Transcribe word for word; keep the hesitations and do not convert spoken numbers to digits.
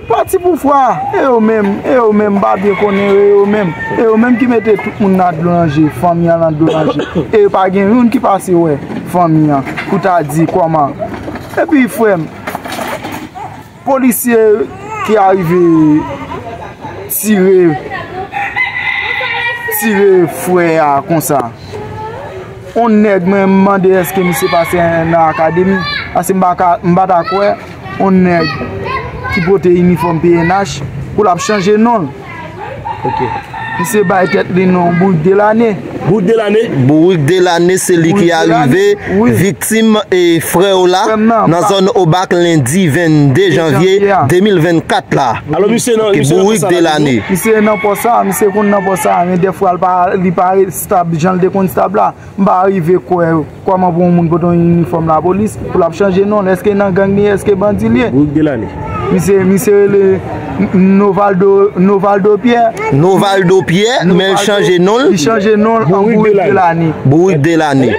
Pati pouvwa, e yo menm, e yo menm, m pa byen konnen yo, e yo menm, e yo menm ki mete tout moun nan dlo nan je, fanmi an nan dlo nan je. E yo pa gen youn ki pase wè fanmi an pou ta di kòman. Epi frè m, polisye ki arive tire, tire frè a konsa. On nèg mwen m mande èske misye pase nan akademi, paske m pa ka, m pa ta kwè on nèg ki pote inifòm P N H pou l ap chanje non l. Ok. Misye bay tèt li non Bourik Delane. Bourik Delane? Bourik Delane se li ki arive viktim e frè w la nan zòn Obak lendi vennde janvye de mil vennkat la. Alò misye nan, misye nan Bourik Delane. Misye nan pòs sa, misye konn nan pòs sa, men dèfwa li pa, li pa stab jan l te konn stab la. M pa rive kwè kòman pou yon moun pote yon inifòm lapolis pou l ap chanje non l. Èske nan gang li ye, èske bandi li ye? Bourik Delane. Misye, misye rele Novaldo, Novaldo Pierre. Novaldo Pierre, men l chanje non l. Li chanje non l an Bourik Delane. Bourik Delane.